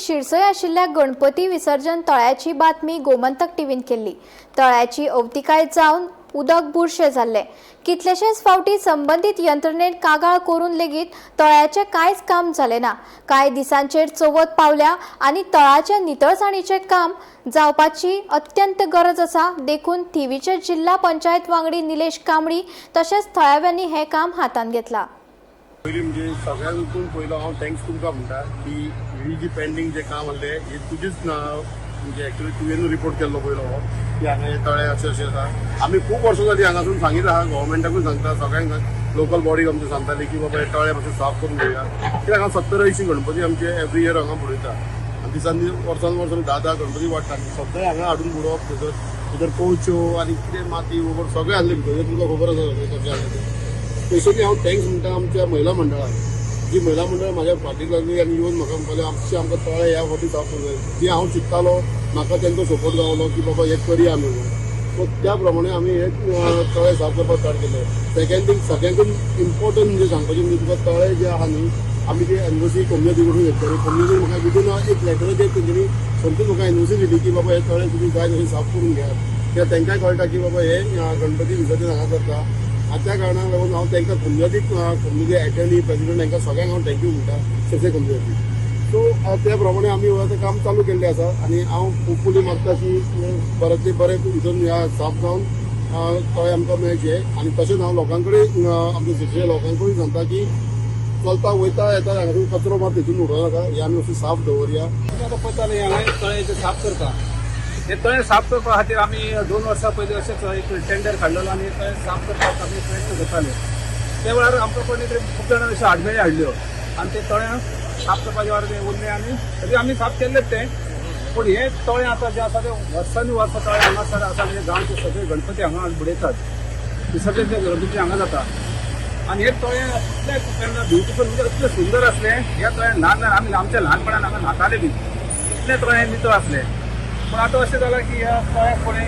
शिरसय आशिल्ल्या गणपती विसर्जन तळ्याची बातमी गोमंतक टीव्हीन केल्ली. तळ्याची अवतिकाय जावन उदक बुरशें जाल्लें. कितलेशेच फावटी संबंदीत यंत्रणेन कागाळ करून लेगीत तळ्याचें कांयच काम जालें ना. कांय दिसांचेर चवथ पावल्या आनी तळाचे नितळसाणीचें काम जावपाची अत्यंत गरज आसा. देखून थिवीचे जिल्हा पंचायत वांगडी निलेश कांबळी तशेंच थळाव्यांनी हें काम हातांत घेतलां. पयलीं म्हणजे सगळ्यांतून पयलो हांव thanks तुमकां म्हणटा की ही जी पेंडींग जें काम आहलें हें तुजीच ना, म्हणजे एक्चुअली तुवें रिपोर्ट केल्लो पयलो हो की हांगा हे तळे अशें अशें आसा. आमी खूब वर्सां जालीं हांगासून सांगीत आहा, गव्हर्मेंटाकूय सांगता, सगळ्यांक लोकल बॉडीक आमचे सांगताली की बाबा हे तळे मातशे साफ करून घेवया, कित्याक हांगा 70-80 गणपती आमचे एवरी इयर हांगा बुडयता आनी दिसान दीस, वर्सान वर्स 10 10 गणपती वाडटा आनी सगळे हांगा हाडून बुडोवप. थंयसर भितर कोळच्यो आनी कितें माती वगैरे सगळें आहलें भितर. तुमकां खबर आसा सगळें कशें आहलें तें. स्पेशली हांव thanks म्हणटा आमच्या महिला मंडळाक, जी महिला मंडळ म्हाज्या फाटीक लागली आनी येवन म्हाका म्हणपालें, आमचे आमकां तळे ह्या फावटी साफ करूंक जाय. जी हांव चिंत्तालो, म्हाका तेंचो सपोर्ट गावलो की बाबा हें करया आमी म्हणून. सो त्या प्रमाणे आमी हे तळे साफ करपाक स्टार्ट केले. सेकंड थींग, सगळ्यांकून इम्पॉर्टंट म्हणजे सांगपाचें म्हणजे तुका तळे जे आहा न्ही, आमी ते एनओसी कोमनिती कडून घेतले. कोमनिती म्हाका विदीन एक लेटराचेर तेंच्यांनी सोमतीच म्हाका एनओसी दिली की बाबा हे तळे तुमी जाय तशें साफ करून घेयात, कित्याक तांकांय कळटा की बाबा हे गणपती विसर्जन हांगा करता. आनी त्या कारणाक लागून हांव तांकां कोमनितीक, कोमनिती एटर्नी, प्रेसिडेंट, हांकां सगळ्यांक हांव thank you म्हणटा शिरसे कोमनितीक. सो त्या प्रमाणे आमी आतां काम चालू केल्लें आसा आनी हांव होपफुली मागता की बऱ्यांतले बरें हितून ह्या साफ जावन तळे आमकां मेळचे. आनी तशेंच हांव लोकां कडेन, आमच्या शिरसे लोकां कडेन सांगता की चलता वयता येता हांगासून कचरो मात हितून उडोवं नाका, हे आमी मातशें साफ दवरया. आतां पळयताले, हांगा एक तळें जें साफ करता. हे तळें साफ करपा खातीर आमी 2 वर्सां पयलीं अशेंच एक टेंडर काडलेलो आनी तळें साफ करपाक आमी प्रयत्न करताले. त्या वेळार आमकां कोणी तरी खूब जाणां अश्यो आडमेळी हाडल्यो आनी ते तळें साफ करपाचे वेळार तें उरलें आनी तरी आमी साफ केल्लें तें. पूण हें तळें आतां जें आसा तें वर्सांनी वर्सां तळें हांगासर आसा. म्हणजे गांवचे सगळे गणपती हांगा बुडयतात, विसर्जन जे गणपती हांगा जाता. आनी हे तळें इतलें केन्ना ब्युटिफूल, म्हणजे इतलें सुंदर आसलें. ह्या तळ्यान ल्हान ल्हान आमी आमच्या ल्हानपणान हांगा न्हाताले बी, इतलें तळें नितळ आसलें. पूण आतां अशें जालां की ह्या तळ्याक कोणी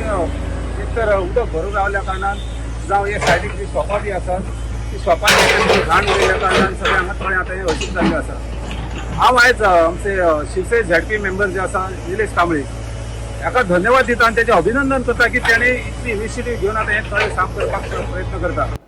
एक तर उदक भरून रावल्या कारणान जावं हे सायडीक जी शॉपां बी आसात, ती शॉपां घाण उडयल्या कारणान सगळें हांगा तळें आतां हें अशीच जाल्लें आसा. हांव आयज आमचे शिरसे झेडपी मेंबर जे आसा निलेश कांबळी हाका धन्यवाद दिता आनी तेचें अभिनंदन करता की तेणें इतली इनिशिएटीव घेवन आतां हें तळें साफ करपाक प्रयत्न करता.